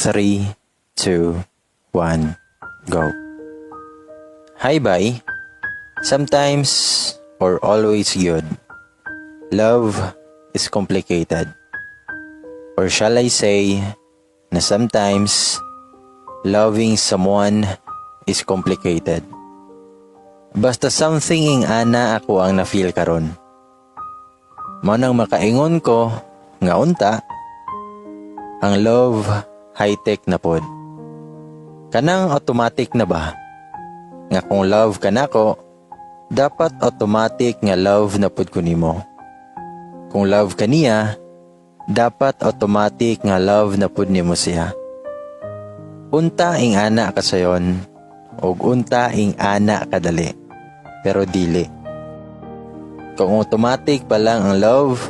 3, 2, 1, go. Hi, bye. Sometimes, or always good. Love is complicated. Or shall I say, na sometimes, loving someone is complicated. Basta something ing ana ako ang na-feel karon. Mao nang makaingon ko nga unta ang love high-tech na pod. Kanang automatic na ba? Nga kung love ka nako, dapat automatic nga love na pud ko nimo. Kung love ka niya, dapat automatic nga love na pud nimo siya. Unta ing ana kasayon ug unta ing ana kadali, pero dili. Kung automatic pa lang ang love,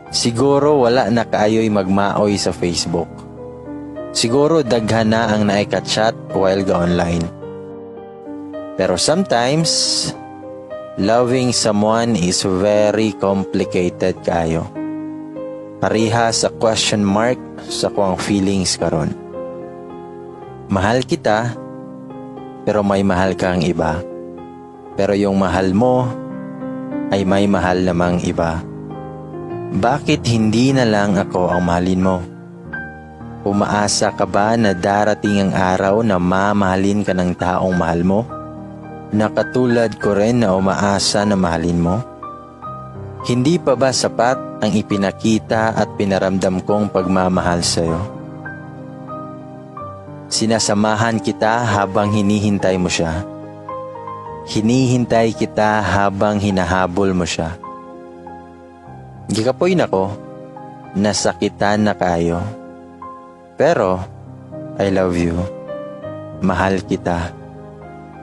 siguro wala na kaayo'y magmaoy sa Facebook. Siguro daghan na ang naay ka-chat while ga online. Pero sometimes, loving someone is very complicated kaayo. Pareha sa question mark sa kuang feelings karon. Mahal kita, pero may mahal kang iba. Pero yung mahal mo ay may mahal namang iba. Bakit hindi na lang ako ang mahalin mo? Umaasa ka ba na darating ang araw na mamahalin ka ng taong mahal mo? Na katulad ko rin na umaasa na mahalin mo? Hindi pa ba sapat ang ipinakita at pinaramdam kong pagmamahal sa'yo? Sinasamahan kita habang hinihintay mo siya. Hinihintay kita habang hinahabol mo siya. Gikapoy na ko, nasakitan na kayo. Pero, I love you. Mahal kita.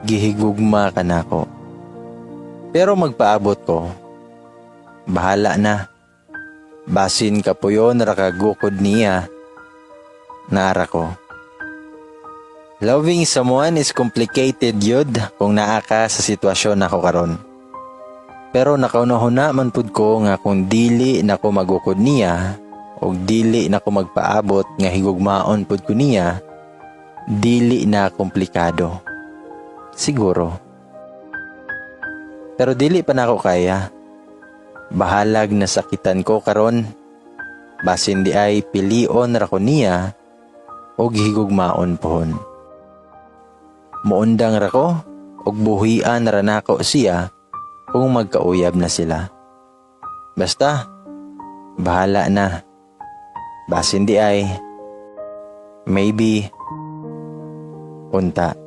Gihigugma ka nako. Pero magpaabot ko. Bahala na. Basin kapuyon ra kag ukod niya. Naa ra ko. Loving someone is complicated yun kung naa ka sa sitwasyon nako karon. Pero nakaunahuna man pud ko nga kung dili nako magukod niya o dili nako magpaabot nga higugmaon pud ko niya, dili na komplikado. Siguro. Pero dili pa nako kaya. Bahalag nasakitan ko karon. Basin di ay pilion ra ko niya o gihigugmaon pohon. Muundang ra ko ug buhian ra nako siya kung magkauyab na sila. Basta, bahala na. Basin di ay, maybe, unta.